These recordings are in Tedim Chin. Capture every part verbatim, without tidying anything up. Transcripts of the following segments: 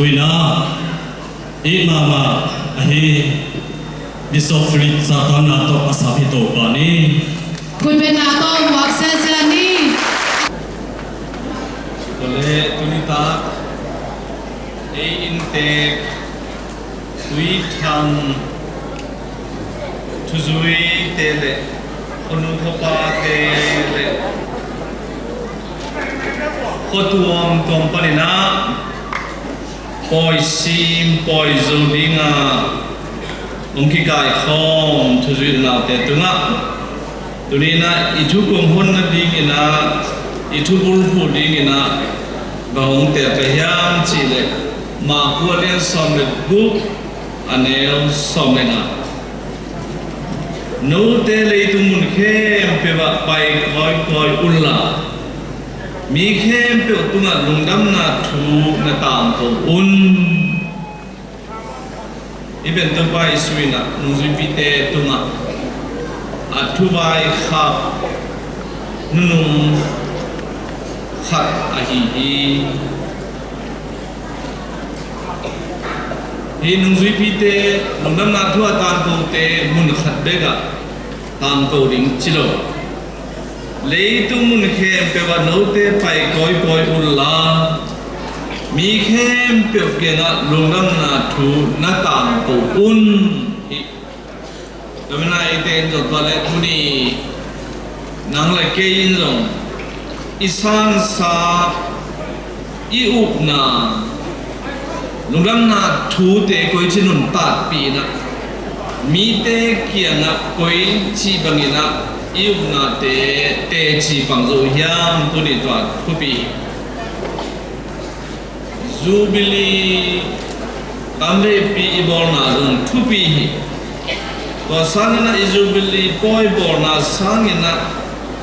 Huina i mahmah ahi Bishop Philip Satan na tawh a sap hi Topa ni. Khutbetna tawh muak sese ni. Tua le tuni tak ei inntek Tuithang thuzuite le khuanu khupate le khua tuamtuam panin ah pawi sim pawi zo dingah hong kikaikhawm thuzui naute tungah tuni in ah i thu kong honna dingin ah i thu bulphuh dingin ah bang hong tel ka hiam cih leh Marku a lian sawm le guk a neu sawm le nga. Note leitung mun khempeuh ah pai kawikawi unla mi khempeuh tungah lungdamna thu na tangko un. Hih pen Topa Jesuh in ah nungzuipite tungah a thuvaikhak nunung khat ahi hi. Hih nungzuipite lungdamna thu a tangkote mun khat bekah tangko ding ci lo. Leitung mun khempeuh ah note pai kawikawi unla mi khempeuh kiangah lungdamna thu na tangko un. Hih Tua manin ah eite in zong tua le tuni nang le kei in zong i sansa, i upna, lungdamna thute koici nuntakpih in ah mite kiangah koici bangin ah i upnate teci pang zo hiam, tuni tua thupi hi. Jubilee tamveipi i bawlna zong thupi hi. Tua sangin ah i Jubilee pawi bawlna sangin ah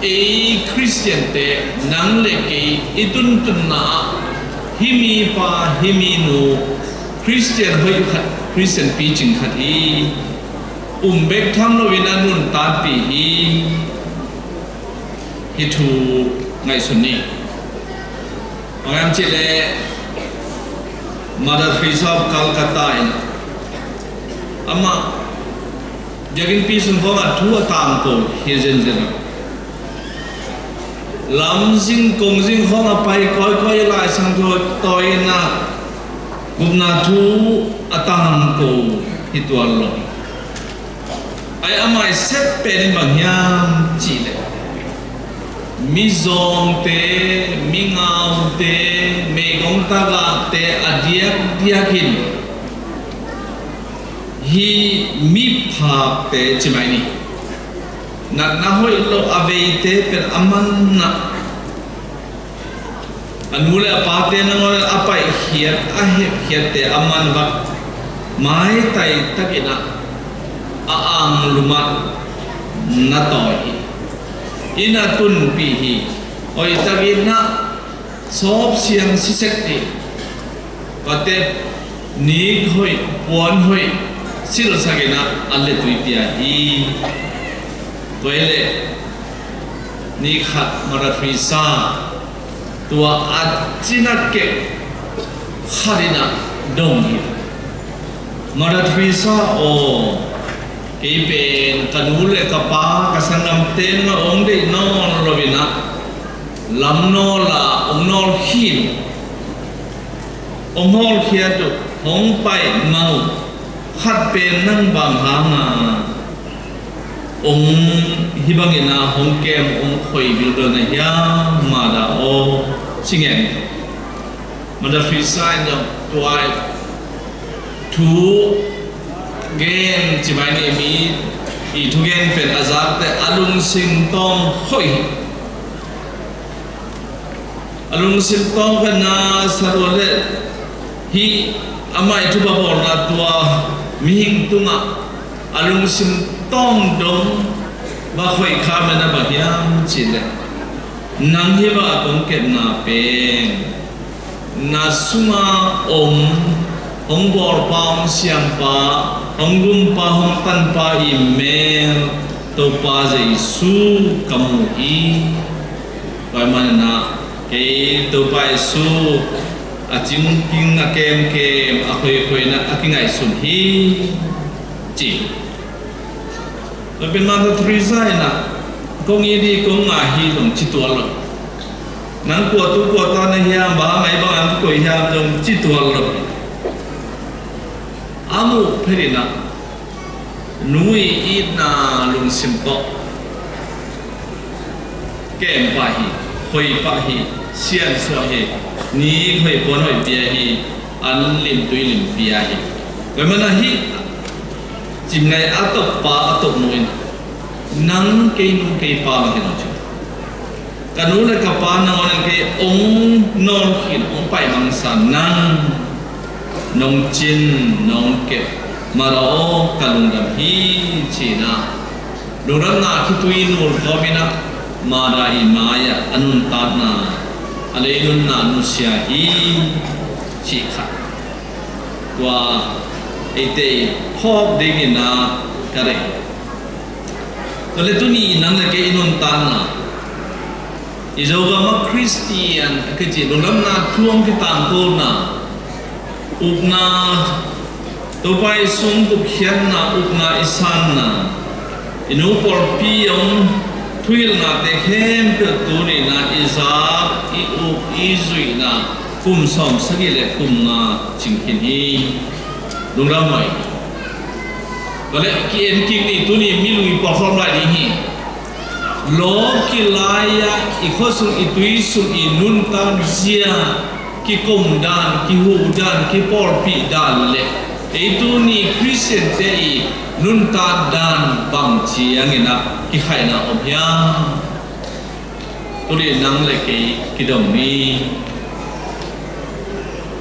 ei Khristiante nang le kei i tuntunna ah hih mipa hih minu Khristian hoih khat, Khristian picing khat hi. Um bek tham loin a nuntakpih hi. Hih thu ngaihsun ni. Bang hiam cih leh Mother Teresa of Calcutta in amah biakinnpi sung khawngah thu a tangko hi zenzen a, lamzing kongzing khawngah pai kawikawi, Lai Siangtho tawi in ah gupna thu a tangko hi tuan lo. Ai, amah i sep pen in bang hiam cih leh mizawngte, mingaute, meigong tagahte a diakdiak in hih miphakte ci mai ni. Natna hoih lo a veite pen a manna, a nu le a pate nangawn a paihkhiat, a hepkhiatte a man vak maitai takin ah a anglum ah na tawi hi. Inn ah tunpih hi. Hoih takin ah sawpsiang sisek hi. Patep nik hoih, puan hoih silhsak in ah a letui pia hi. Tua hi leh ni khat Mother Teresa tua a cina kep khat in ah dong hi. Mother Teresa aw, kei pen ka nu le ka pa, ka sanggamte nungah hong deih nawn lo in ah lam nawl ah hong nawl khin uh, hong hawlkhiat uh, hong paih mang uh, khat pen nang bang hanga hong hih bangin ah hong kem, hong khoi bilbel na hiam, Mother aw, ci ngen. Mother Teresa in zong tua thu gen ci mai ni. Mi i thugen pen a zakte a lungsim tawng hoih hi. A lungsim tawng pen na sa lua le hih amah i thupha bawlna tua mihing tungah a lungsim tawng dong va khoih kha mena bang hiam cih leh, nang hih bang a kong kepna pen na sunga om, hong bawlpa, hong siampa, hong gumpa, hong tanpa i mel Topa Jesu ka mu hi. Tua ahih manin ah kei Topa Jesu a a cingking, a kemkem, a khoikhoina a kingaihsun hi, ci. Tua pen Mother Teresa in ah, kong it hi, kong ngah hi zong ci tuan lo. Nang kua tu kua ta na hiam, bang hang a bang hang kikoih hiam zong ci tuan lo. A muh phet in ah, nu i itna lungsim tawh kem pah hi, khoi pah hi, siansuah hi, ni khoi puan khoi pia hi, an limtui lim pia hi. Tua manin ah hih cimngai a tawppa a tawpnu in, nang kei nu kei pa hi lo ci. Ka nu le ka pa nangawn in kei hong nawlkhin, hong paimangsa nang, nong cin, nong kep, Mother aw, ka lungdam hi, ci-in ah, lungdamna khitui nul kawmin ah, Mother i mai-ah a nuntakna, a lei nunna nusia hi, cih khat. Tua eite i phawk dingin ah ka deih. Tua leh tuni nang le kei i nuntakna, i Zogam ah Khristian a kici lungdamna thu hong kitangkona, upna, Topa i sung gupkhiatna, upna i sanna, i nu pawlpi hong thuhilhnate khempeuh tuni-in ah i zak, i up, i zuihna kum sawmsagih le kum nga cingkhin hi. Lungdam mai. Tua leh ki-en kik ni, tuni mi lui pawlkhawm lai ding hi. Lawki lai-ah i khuasung, i tuisung, i nuntak zia, kikom dan, kihuh dan, kipawlpih dan le ei tuni Khristiante i nuntak dan bang ciangin ah kikhaihna om hiam? Tuni nang le kei kidong ni.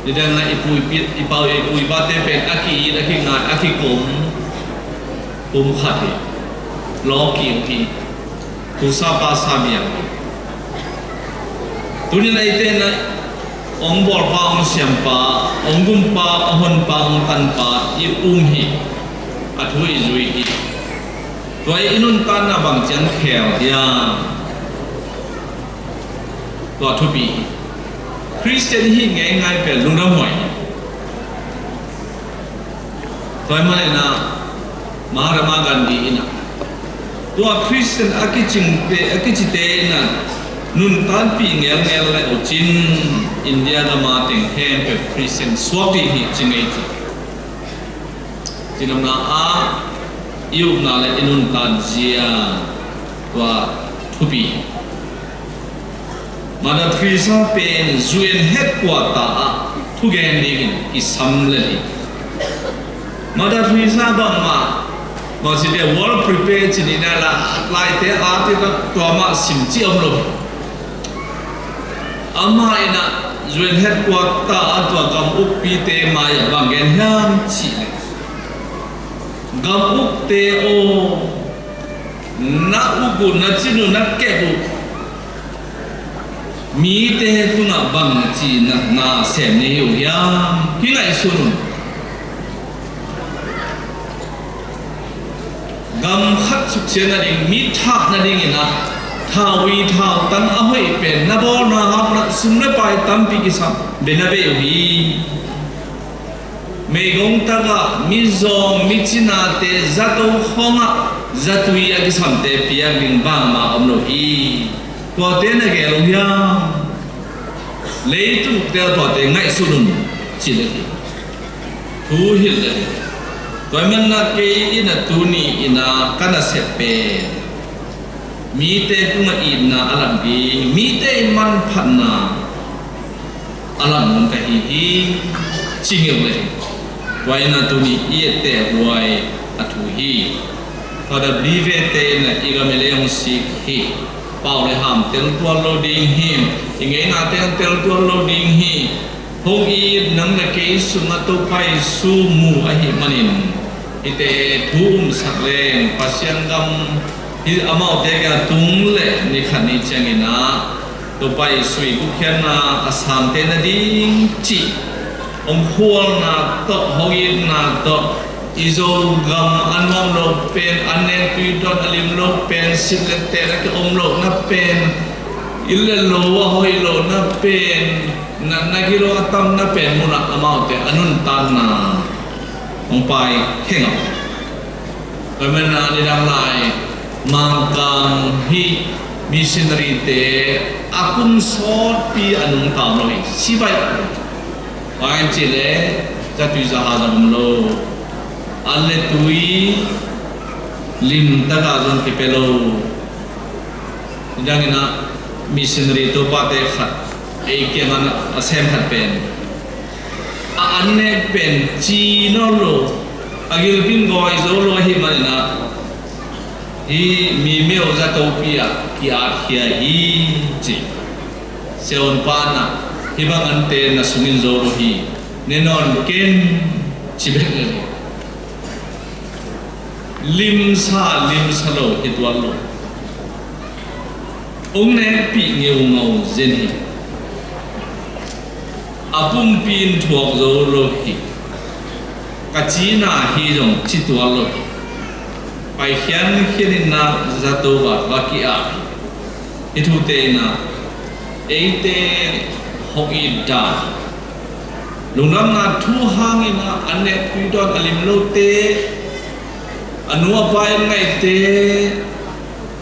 Nidang na i pu i pi, i pau i pu i pate pen a ki-it, a kingai, a kikom, kum khat hi. Lawki hi. Pu sa pa sa miang hi. Tuni na eite na hong bawlpa, hong siampa, hong gumpa, hong honpa, hong tanpa i um hi. A thu i zui hi. Tua i nuntakna bang ciang khel hiam? Tua thupi hi. Khristian i hih ngeingai pen lungdam huai hi. Tua ahih manin ah Mahatma Gandhi in ah, tua Khristian a kicingte, a kicite in ah nuntakpih ngelngel le uh cin, India gam a teng khempeuh Khristian suak ding hi, ci ngei ci. Cinopna ah i upna le i nuntak zia, tua thupi hi. Mother Teresa pen U N headquarter ah thugen dingin kisam lel hi. Mother Teresa bangmah, bangci te, well prepared ci ni na la, laite a ti ka tua mah sim ci om lo. Amah in ah U N headquarter ah tua gam uppite mai-ah bang gen hiam cih leh, gam uppite aw, na uk uh, na cin uh, na kep uh mite tungah bangci na, na sem na hi uh hiam? Kingaihsun un. Gam khat suksiat nading, mi thah nadingin ah, thauvui thautang a hoih pen, na bawl na hak na sum le pai tampi kisam bia na bei uh hi. Meigong tagah mizawng micinate zato khawngah zatui a kisamte piak ding bangmah om lo hi. Tuate na gel uh hiam? Leitung te tuate ngaihsun un, ci le hi. Thu hilh le hi. Tua ahih manin ah kei in ah tuni in ah ka nasep pen mite tungah itna a lak ding, mite i manphatna a lak ding ka hi hi, ci ngeu le hi. Tua in ah tuni i etteh huai a thu hi. Tua da blive te in ah i gam i lei hong sik hi. Pau le ham tel tuan lo ding hi. I ngeinate hong tel tuan lo ding hi. Hong it nang le kei sungah Topa Jesu mu ahih manin, hihte thu umsak leng Pasian gam hi, amaute kiang tung leh ni khat ni ciangin ah Topa Jesu i gupkhiatna a sangte nading cih hong khualna tawh, hong itna tawh, i Zogam a nuam lo pen, a nen tui dawn a lim lo pen, sik le ten a ki-om lohna pen, inn le lo a hoih lohna pen, Natna gilo a tamna pen munah amaute a nuntakna hong pai kheng a. Tua manin a nidang lai Mangkang hih missionary te a kum sawtpi a nungta lo hi, si baih. Bang hang hiam cih leh zatui zaha zong om lo. An le tui limtak ah zong kipia lo. Nidang in a missionary topate khat ei kiangah a sem khat pen a an nek pen ci nawn lo, a gilpi in gawi zo lo ahih manin a, hih Mimiao zatopi ah ki-at khia hi, ci. Siavuan pa in a, hih bang ante na sungin zo lo hi, ne nawn ken, ci bek lel hi. Limsa, limsa lo hi tuan lo. Hong nekpih ngeungau zen hi. A pumpi in thuak zo lo hi. Ka cina hi zong ci tuan lo hi. Pai khiankhian in a zato ah va ki-ap hi. Hih thute in a eite hong it dan, lungdamna thu hangin a an nekpih dawn a lim lote, a nu a pa in ngaihte,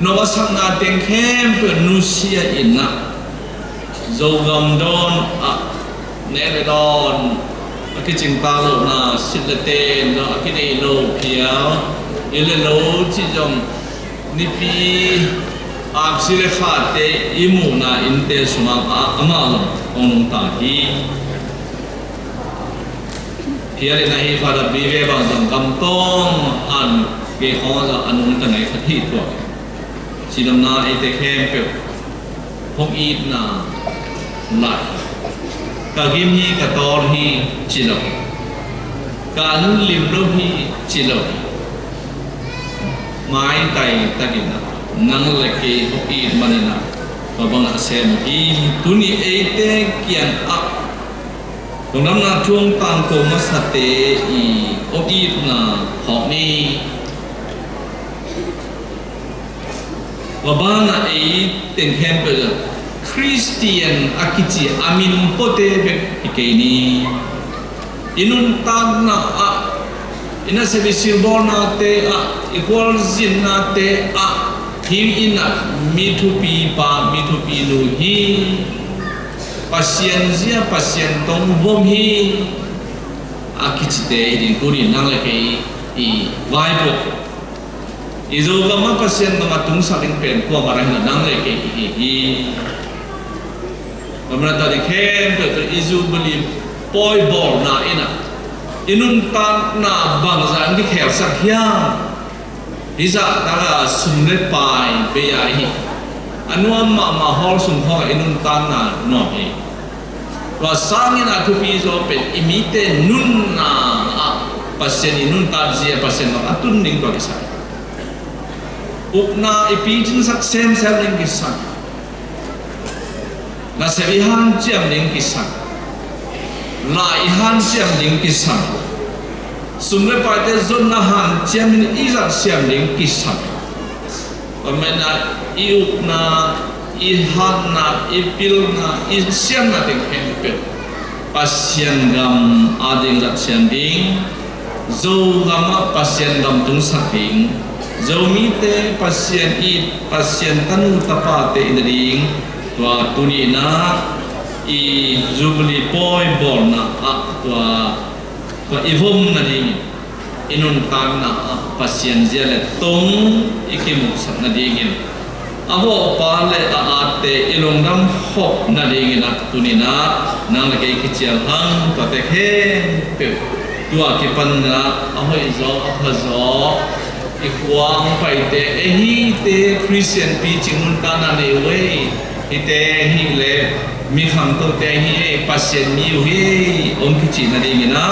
nong a sakna teng khempeuh nusia in a, Zogam dawn ah nek le dawn, a kicing ta lohna, sit le ten zong a kinei lo phial, inn le lo cih zong nipi aksi le khate i muhna innte sungah a, amah zong hong nungta hi. Phial in a hih Father Vive bang zong gamtong an gei khawng zong a nungta ngei khat hi tuak. Cidamna eite khempeuh hong itna lai. Ka gim hi, ka tawl hi ci lo hi. Ka an lim lo hi ci lo hi. Maitai takin a nang le kei hong it manin a, tua bang a sem hi. Tuni eite kiangah lungdamna thu hong tangko masate i hong itna phawk ni. Tua banah ei teng khempeuh ah Khristian a kici a min puate bek hi kei ni. I nuntakna ah, i nasep i silbawlnate ah, i khualzinnate ah, hih in a mi thupipa, mi thupinu hi, Pasian zia, Pasian tong vom hi, a kicite hi ding, tuni nang le kei i vaipuak. I Zogam ah Pasian bang a tungsak ding pen kuamah ra hi lo, nang le kei i hi hi. Tua manin a tua ding khempeuh tua i Jubilee pawi bawlna in a, i nuntakna bangzah in kikhelsak hiam? Hih zahtak a sum le pai bei a hi. A nuam mahmah hawl sung khawngah i nuntakna nuam hi. Tua sangin a thupi zaw pen i mite nunna ah Pasian i nuntak zia Pasian bang a tun ding tua kisam. Upna i picingsak semsem ding kisam. Nasep i hanciam ding kisam. La i hanciam ding kisam. Sum le paite zonna hanciam in i zat siam ding kisam. Tua manin a i upna, i hatna, i pilna, i siamna teng khempeuh Pasian gam a ding zat siam ding, Zogam ah Pasian gam tungsak ding, Zomite Pasian it, Pasian tanu tapate i na ding, tua tuni in a i Jubilee pawi bawlna ah tua, tua i vom nadingin, i nuntakna ah Pasian zia le tong i kimuhsak nadingin, a vawhpa le a atte i lungdam khop nadingin a tuni in a nang le kei kicial hang, tuate khempeuh tua kipan in a a hoih zaw, a pha zaw, i khua hong paite, ei hihte Khristian picing nuntakna nei uh ei, hihte hi le mi khangtote hi ei, Pasian mi uh hi ei, hong kici nadingin a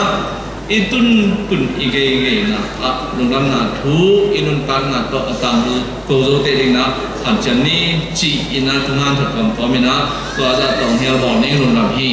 i tuntun i geigeina ah lungdamna thu i nuntakna tawh a tangko zote dingin a hanciam ni ci-in a thungan that kawmkawm in a tua zah tawh hong hial bawl ning, lungdam hi.